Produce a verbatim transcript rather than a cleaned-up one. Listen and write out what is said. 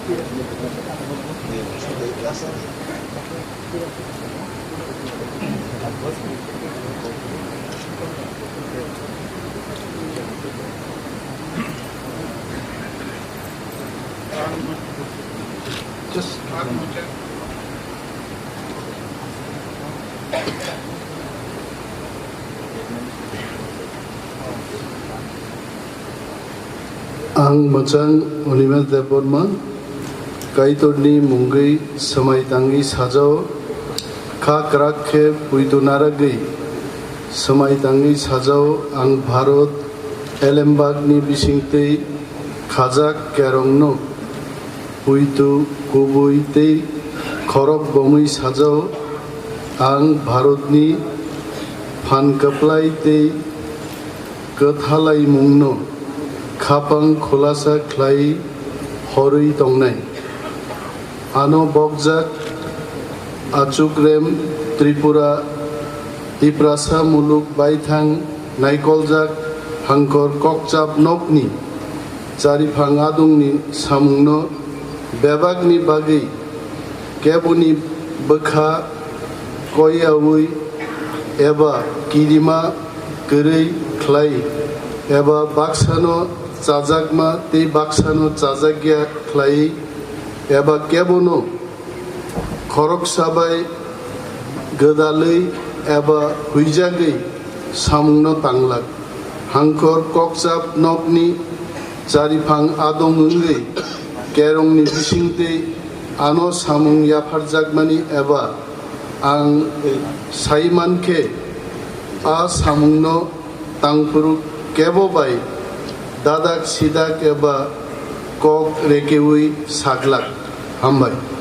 Ang mwchang Onimesh Debbarma, Kaitorni mungwi swmai tangwi sajao, kha kwrak khe puitu naragwi swmai tangwi sajao. Ang Bharot elembakni bisingtwi khajak kerongno puitu kubui tei khorok bomwi sajao. Ang Bharotni phan kwplai tei kwthalaimungno khapang khulasa khlai horwi tongnai. Ano bokjak achukrem Tripura Tiprasa muluk baithang naikoljak Hangkor Kokchap nokni chariphang adungni samungno bebakni bagwi keboni bwkha koiyaui eba kirima kwrwi khlai eba baksano chajakma tei baksano chajakya khlai eba kebono khoroksa bai gwdalwi eba huijagwi samungno tanglak. Hangkor Kokchap nokni chariphang adong wngwi kerongni bisingtwi ano samung yapharjakmani eba ang sai mankhe a samungno tangphuru kebo bai dadak sidak eba kok rekeui saglak. Hambai.